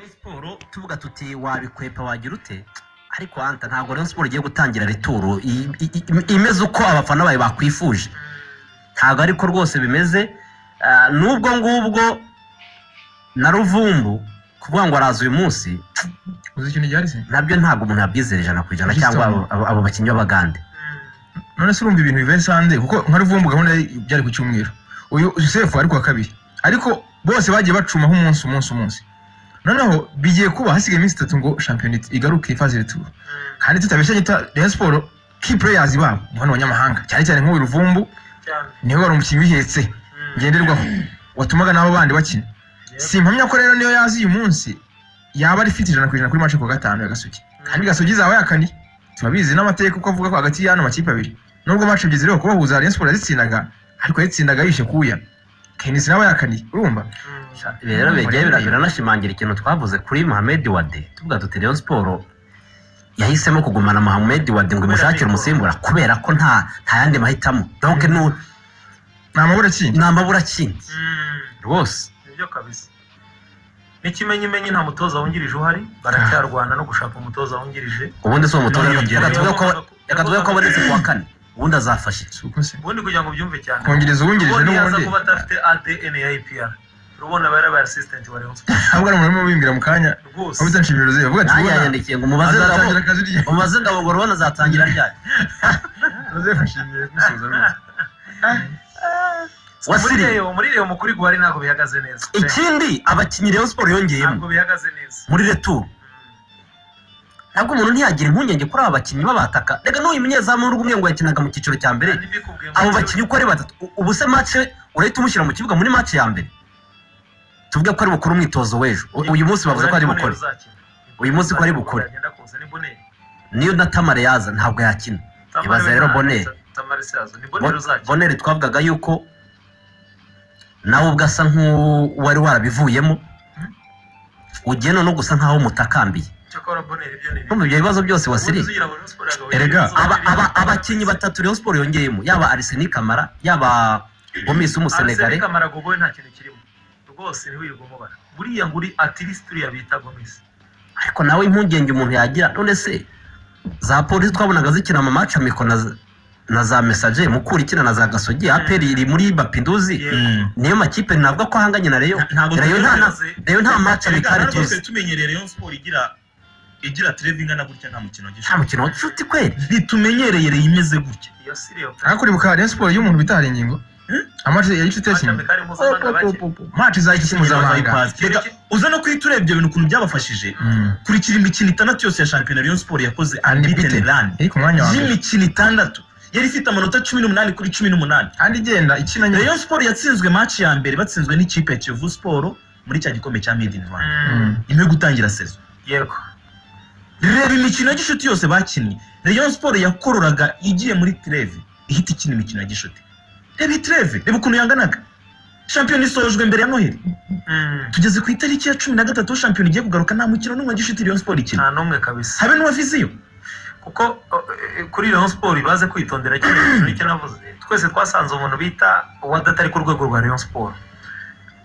Rayon Sport tuvuga tuti wabikwepa wagira ute, ariko anta ntabwo Rayon Sport igiye gutangira retour imeze uko abafana bayo bakwifuje, ntabwo ariko rwose bimeze. Nubwo ngubwo na Ruvumbu kuvuga ngo araza uyu munsi, Uzi ikintu gihari se? nabyo ntabwo umuntu yabyizera 100% cyangwa abo bakinnyi b'Abagande. None se urumva ibintu bivuye Sunday, kuko nka Ruvumbu gahunda byari ku cyumweru, uyu Joseph ari ku wa kabiri, ariko bose bagiye bacumaho umunsi umunsi umunsi. Noneho bigiye kuba hasigaye iminsi 3 ngo shampiyona igaruke phase retour, kandi tutabeshya Rayon Sport key players babo ni bano banyamahanga, cyane cyane nk'uyu Ruvumbu niwe wari umukinnyi wihetse ngenderwaho watumaga n'abo bandi bakina. Simpamya ko rero niyo yazi uyu munsi yaba ari fit 100% kuri match ku gatanu ya Gasogi, kandi Gasogi izaba yakaniye, turabizi n'amateka uko avuga ko hagati y'ano makipe abiri nubwo match ebyiri ziriho kubahuza Rayon Sport yazitsindaga, ariko yayitsindaga yishe kuya Kenisi nawe yakaniye, urumva. Rero bigiye biranashimangira ikintu twavuze kuri Mohamed Wade, tuvuga tuti Rayon Sport yahisemo kugumana Mohamed Wade ngo imushakire umusimbura kubera ko nta yandi mahitamo, donc nta mabura kindi, nta mabura kindi rwose. Nibyo kabisa, n'ikimenyimenyi nta mutoza wungirije uhari, baracyarwana no gushaka umutoza wungirije. Ubundi si umutoza, reka tuvuge ko abonetse ku wa kane, ubundi azafasha iki? Ubundi kugira ngo ubyumve cyane, kongereza uwungirije n'ubundi kuba adafite ADN ya APR, urabona bari aba assistant wa Rayon Sport. Ahubwo ari umuntu wimbira mu kanya rwose, aho utanshimira Joseph avuga ati yanyandikiye ngo umubaze ngabo, umubaze ngabo ngo urabona azatangira ryari. Joseph ashimiye kumusubiza rwose. Muri Rayon mukuri guhari ntabwo bihagaze neza. Ikindi abakinnyi Rayon Sport yongeyemo ntabwo bihagaze neza muri retour, ntabwo umuntu ntiyagira impungenge kuri aba bakinnyi babataka. Reka n'uyu munyezamu w'urwumwe ngo yakinaga mu cyiciro cya mbere, abo bakinnyi uko ari batatu, ubu se match urahita umushyira mu kibuga muri match ya mbere, tuvuge ko ari bukore umwitozo w'ejo, uyu munsi bavuze ko ari bukore, uyu munsi ko ari bukore, niyo na Tamare yaza ntabwo yakina. Ibaza rero Bonere, Bonere twavugaga yuko nawe ubwo asa nk'uwari warabivuyemo, ugiye no gusa nkaho mutakambiye. Kumva ibyo bibazo byose wasiri. Erega abakinnyi batatu Rayon Sport yongeyemo, yaba Arsene Kamara, yaba Gomis w'Umusenegale. Arsene Kamara gogoye nta kintu kirimo rwose, ntiwirirwa umubara buriya ngo uri atirist uriya bita Gomis. Ariko nawe impungenge umuntu yagira, none se za polisi twabonaga zikina ama match amiko na za Message Mukura ikina na za Gasogi, APR iri muri Bapinduzi, niyo makipe navuga ko ahanganye na Rayon. Rayon nta match amikari tuzi. Tumenyereye Rayon Sport igira treve ingana gutya, nta mukino gishuti, nta mukino gishuti kweli, ntitumenyereye Rayon imeze gutya. Ariko uribuka Rayon Sport y'umuntu bita Haringingo, amace ya gishuti yakinye match za gishuti mpuzamahanga, uza no kwita urebye ibintu ukuntu byabafashije. Kurikira imikino 6 yose ya shampiyona Rayon Sport yakoze unbeaten run iri ku mwanya wa mbere y'imikino 6, yari ifite amanota 18 kuri 18, kandi igenda ikina. Rayon Sport yatsinzwe match ya mbere batsinzwe n'ikipe ya Kiyovu Sport muri cya gikombe cya Made in Rwanda nyuma yo gutangira saison. Yego, reba imikino ya gishuti yose bakinnye, Rayon Sport yakororaga igiye muri treve ihita ikina imikino ya gishuti. Reba treve, reba ukuntu yanganaga. Shampiyona isojwe mbere ya Noheli, tugeze ku itariki ya 13 shampiyona igiye kugaruka, nta mukino n'umwe wa gishuti Rayon Sport ikina, nta n'umwe kabisa, habe n'uwa viziyo. Kuko kuri Rayon Sport baze kwitondera cyane icyo navuze, twese twasanze umuntu bita uwadatari ku rwego rwa Rayon Sport,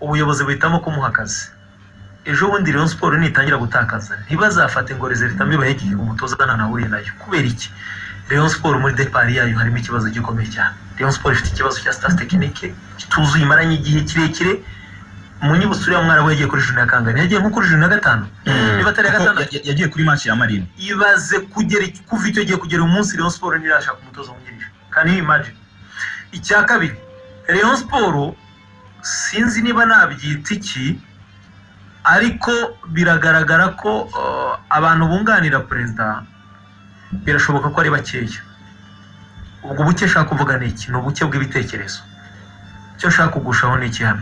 ubuyobozi buhitamo kumuha akazi. Ejo bundi Rayon Sport nitangira gutakaza ntibazafate ngo resultat mbi bahe umutoza ntanahuriye nayo. Kubera iki? Rayon Sport muri depart yayo harimo ikibazo gikomeye cyane. Rayon Sport ifite ikibazo cya staff technique kituzuye, imaranye igihe kirekire. Munyibutse uriya mwarabu yagiye kuri juni ya kangahe? Yagiye nko kuri juni ya 5, niba atari ya 6, yagiye kuri match ya Marine. Ibaze kugera kuva icyo gihe kugera umunsi Rayon Sport ntirashaka umutoza wungirije. Can you imagine? Icya kabiri, Rayon Sport sinzi niba nabyita iki, ariko biragaragara ko abantu bunganira perezida birashoboka ko ari bakeya. Ubwo buke nshaka kuvuga ni iki? Ni ubuke bw'ibitekerezo. Icyo nshaka kugushaho ni iki hano?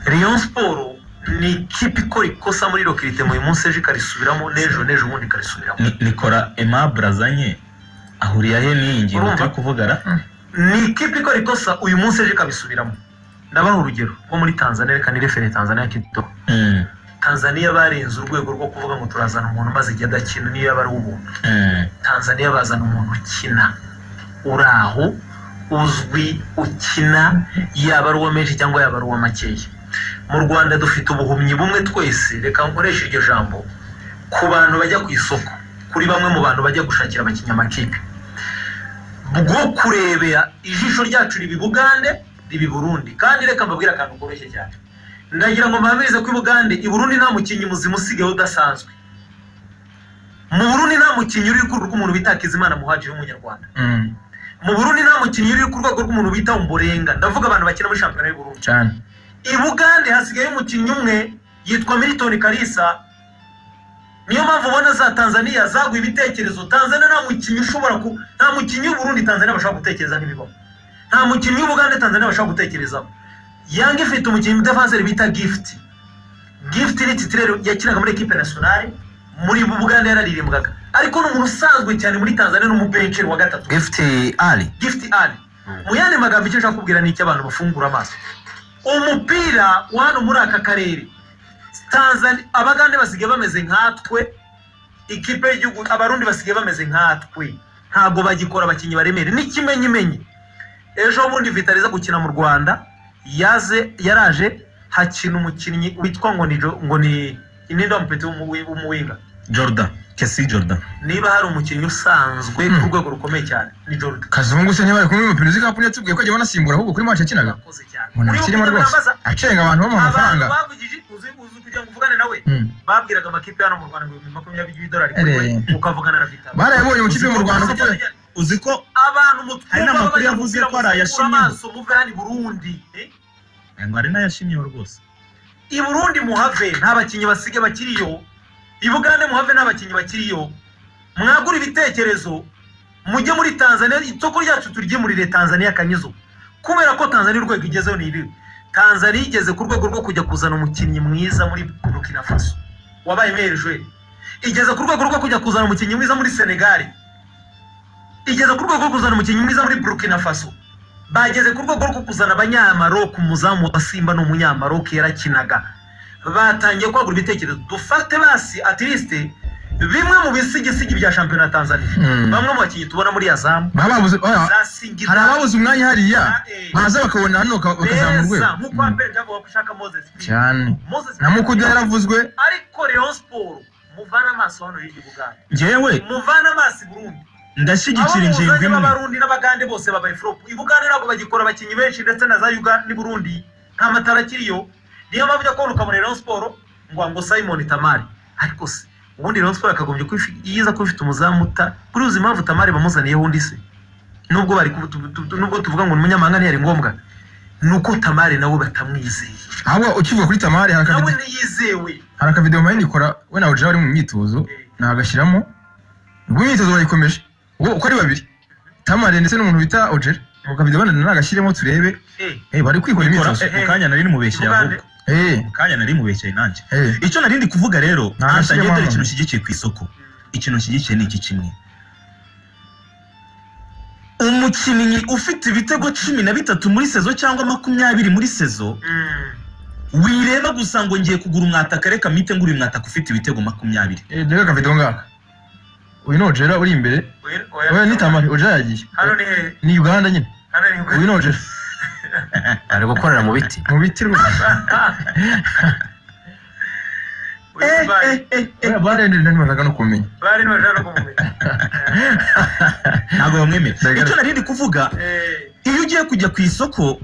Rayon Sport ni ikipe ikora ikosa muri recruitment uyu munsi, ejo ikarisubiramo, n'ejo n'ejo ubundi ikarisubiramo. Nikora Aimable azanye ahuriye he n'iyi ngingo turi kuvugara? Ni ikipe ikora ikosa uyu munsi ejo ikabisubiramo. Ndabaha urugero nko muri Tanzania, reka nirefere Tanzania kidogo. Tanzania barenze urwego rwo kuvuga ngo turazana umuntu maze igihe adakina, niyo yaba ari ubuntu. Tanzania bazana umuntu ukina uraho uzwi ukina, yaba ari uwa menshi cyangwa yaba ari uwa makeya. Mu Rwanda dufite ubuhumyi bumwe twese, reka nkoreshe iryo jambo, ku bantu bajya ku isoko, kuri bamwe mu bantu bajya gushakira abakinnyi amakipe, bwo kurebera ijisho ryacu riba i Bugande, riba i Burundi. Kandi reka mbabwire akantu koroshye cyane, ndagira ngo mbabwirize ko i Bugande, i Burundi nta mukinnyi muzima usigaye udasanzwe. Mu Burundi nta mukinnyi uri ku rwego rw'umuntu bita Hakizimana Muhadjiri w'umunyarwanda. Mu Burundi nta mukinnyi uri ku rwego rw'umuntu bita Omborenga, ndavuga abantu bakina muri shampiyona y'u Burundi. Cyane. I Bugande hasigaye umukinnyi umwe yitwa Milton Kalisa. Niyo mpamvu ubona za Tanzania zaguye ibitekerezo. Tanzania nta mukinnyi ushobora ku, nta mukinnyi w'u Burundi Tanzania bashobora gutekereza ntibibaho. Nta mukinnyi w'u Bugande Tanzania bashobora gutekerezaho. Yanga ifite umukinnyi defenseur bita Gift. Gift ni titulaire, yakinaga muri équipe nationale muri Bugande, yararirimbwaga, ariko ni umuntu usanzwe cyane muri Tanzania, n'umubenceri wa gatatu. Gift Ali. Gift Ali. Mu yandi magambo, icyo nshaka kubwira ni icyo abantu bafungura amaso. Umupira wa hano muri aka karere, Tanzania, Abagande basigaye bameze nkatwe, ikipe y'igihugu Abarundi basigaye bameze nkatwe, ntabwo bagikora abakinnyi baremere. N'ikimenyimenyi, ejo bundi Vital'O iza gukina mu Rwanda, yaze yaraje hakina umukinnyi witwa ngo ni ngo ni ninde wa mupeti w'umuwinga? Jordan Kesi Jordan. Niba hari umukinnyi usanzwe ku rwego rukomeye cyane ni Jordan. Kazungu se ntibari kumwe mu Primus Cup, yatubwiye ko agiye banasimbura ahubwo kuri match yakinaga. Urakoze cyane. Umuntu akirimo rwose acenga abantu bamuha Abantu amafaranga. bavugije, uzi kugira ngo uvugane nawe, babwiraga amakipe hano mu Rwanda ngo $20,000 kuri we, ukavugana na Vital'O. Barayabonye mu kipe mu Rwanda kuko Uzi ko Abantu mutwumva, hari n'amakuru yavuze ko ari ayashimyeho. amaso, muve hano i Burundi, eh? Ngo hari n'ayashimyeho rwose. I Burundi muhave, nta bakinnyi basige bakiriyo. I Bugande muhave, nta bakinnyi bakiriyo. Mwagura ibitekerezo mujye muri Tanzania, isoko ryacu turyimurire Tanzania kanyizo, kubera ko Tanzania urwego igezeho ni iri. Tanzania igeze ku rwego rwo kujya kuzana umukinnyi mwiza muri Burkina Faso wabaye meilleur joueur, igeze ku rwego rwo kujya kuzana umukinnyi mwiza muri Senegal, igeze ku rwego rwo kuzana umukinnyi mwiza muri Burkina Faso, bageze ku rwego rwo kuzana abanyamaroc. Umuzamu wa Simba ni umunyamaroc, yarakinaga. Batangiye kwagura ibitekerezo. Dufate basi at least bimwe mu bisigisigi bya shampiyona ya Tanzania, bamwe mu bakinnyi tubona muri Azamu, baba babuze oya, za Singida, hari ababuze umwanya hariya, baza bakabona hano bakazamura urwego. Beza nk'uko APR byavuga ko ushaka Moses Phiri. Cyane. Moses Na Mukudu yaravuzwe. Ariko Rayon Sport, muvane amaso hano hirya i Bugande, Njyewe muvane amaso i Burundi. ndashyigikira Abo ingingo muzanye imwe. b'Abarundi n'Abagande bose babaye flop. I Bugande ntabwo bagikora abakinnyi benshi, ndetse na za Uganda n'i Burundi nta matara akiriyo. Niyo mpamvu ujya kubona ukabona Rayon Sport ngo Simon Tamari. Ariko se ubundi Rayon Sport yakagombye kuba iza kuba ifite umuzamu uta kuri, uzi impamvu Tamari bamuzaniyeho undi se, nubwo bari nubwo tuvuga ngo ni umunyamahanga ntiyari ngombwa, ni uko Tamari nawe batamwizeye. Ahubwo ukivuga kuri Tamari, hari Nawe akavideo, ntiyizewe. hari akavideo mpari nikora we na Ojera bari mu myitozo, nagashyiramo. Ubwo imyitozo barayikomeje, ubwo uko ari babiri, Tamari ndetse n'umuntu bita Ojera, ako kavideo bana nagashyiremo turebe. Bari kwikora imyitozo. Mu kanya nari nimubeshyeye Bugande. ahubwo. Mu kanya nari mubeshyeye nanjye. Icyo nari ndi kuvuga rero, Nta Anta, gashyiremo njye dore hano. ikintu nshyigikiye ku isoko, ikintu nshyigikiye ni iki kimwe: umukinnyi ufite ibitego 13 muri saison cyangwa 20 muri saison, wireba gusa ngo ngiye kugura umwataka, reka mpite ngura uyu mwataka ufite ibitego 20. Dore akavideo ngaka, uyu ni Ojera uri imbere. Oya, Oya, ni Tamari, Ojera yagiye. Hano ni hehe? Ni Uganda nyine. Hano ni Uyu ni Ojera. Ari gukorera mu biti. Mu biti rwose. Uyu bari Oya, barende ntibashaka no kumenya. Bari ntibashaka no kumumenya. Ntabwo bamwemera. Ndagaragara. Icyo nari ndi kuvuga, iyo ugiye kujya ku isoko,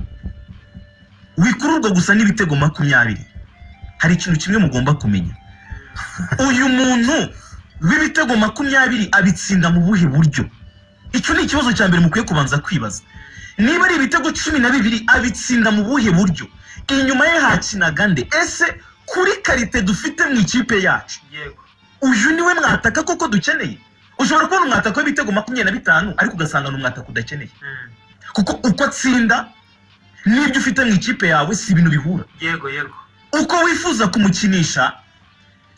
wikururwa gusa n'ibitego 20. Hari ikintu kimwe mugomba kumenya: uyu muntu w'ibitego 20 abitsinda mu buhe buryo? Icyo ni ikibazo cya mbere mukwiye kubanza kwibaza. Niba ari ibitego 12, abitsinda mu buhe buryo? Inyuma ye hakinaga nde? Ese kuri qualité dufite mu ikipe yacu, uyu niwe mwataka koko dukeneye? Ushobora kubona umwataka w'ibitego 25, ariko ugasanga ni umwataka udakeneye, kuko uko atsinda n'ibyo ufite mu ikipe yawe si ibintu bihura. yego yego Uko wifuza kumukinisha,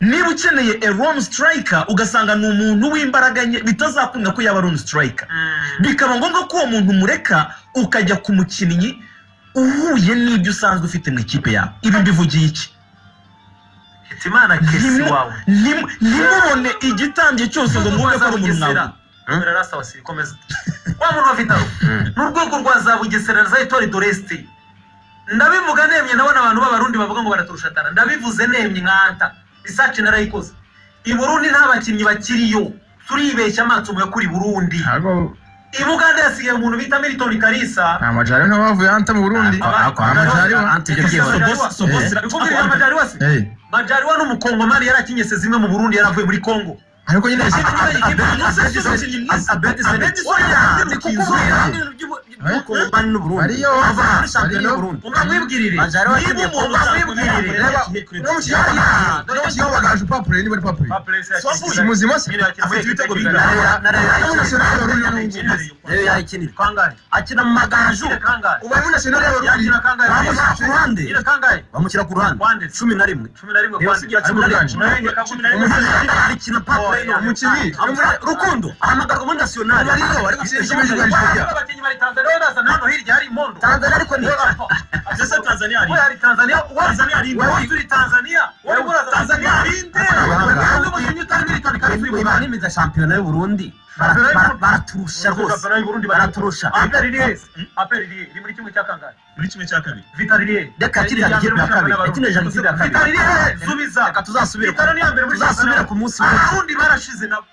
niba ukeneye a lone striker, ugasanga ni umuntu w'imbaraga nke, bitazakunda ko yaba lone striker, bikaba ngombwa ko uwo muntu umureka ukajya ku mukinnyi uhuye n'ibyo usanzwe ufite mu ikipe yawe. Ibi mbivugiye iki? Hitimana Kesi wawe. Ntimubone igitambye cyose ngo mwumve ko ari umuntu mwawe. Komera rasta wasi, komeza wa muntu wa Vital'O, ni urwego rwa za Bugesera na za Etoile de l'Est. Ndabivuga nemye, ndabona abantu b'Abarundi bavuga ngo baraturushatana. Ndabivuze nemye nkanta research narayikoze. I Burundi nta bakinnyi bakiriyo, turibeshya amaso mu kuri Burundi. Ntabwo I Buganda yasigaye umuntu bita Milton Kalisa. nta Majari nabo bavuye anta mu Burundi. Amajari Ante ibyo byihorera. Majaliwa se Majaliwa n'umukongomani yarakinye se zimwe mu Burundi, yaravuye muri Kongo. Ariko nyine Abedi Seneti. Oya, ni kukubwira by'ubukongomani n'Uburundi. Ariyo. Ava muri shampiyona y'Uburundi. Umwibwirire. Majaliwa yakinye Niba umuntu umwibwirire. Reba, no mu kinyarwanda bagaju papure niba ari papure. Si muzima se? Afite ibitego bingahe? Na Ubu national y'Abarundi n'ubu. Rero yayikinira. Kangahe? Akina mu Magaju. Kangahe? Ubu ari national y'Abarundi. Yakina kangahe? Bamushyira ku ruhande. Nyine kangahe? Bamushyira ku ruhande. Kwande. 11. 11 Niba kwande. asigira 11. Arikina papure. Umukinnyi. Rukundo ahamagarwa muri national. Ariyo ari gukina ikipe y'igihugu ya Nigeria. Abakinnyi bari Tanzania baza hano hirya hari Mondo. Tanzania ariko ni Ese Tanzania hari We hari Tanzania, Tanzania hari wowe turi Tanzania. Wowe uraza Tanzania hari inde? Wowe umukinnyi utari Milton Kalisa uri mu Niba Rwanda. n'imiza shampiyona y'u Burundi baraturusha rwose. Shampiyona y'u Burundi Baraturusha. APR iri he? APR iri he? Iri muri kimwe cya kangahe? Muri kimwe cya kabiri. Vital iri he? Reka yakiniye ikipe ya kabiri. Yakinije ikipe ya kabiri. Vital iri he? Subiza. Reka tuzasubire Vital ni iya mbere muri tuzasubire ku munsi w'ejo. Abarundi barashize nabo.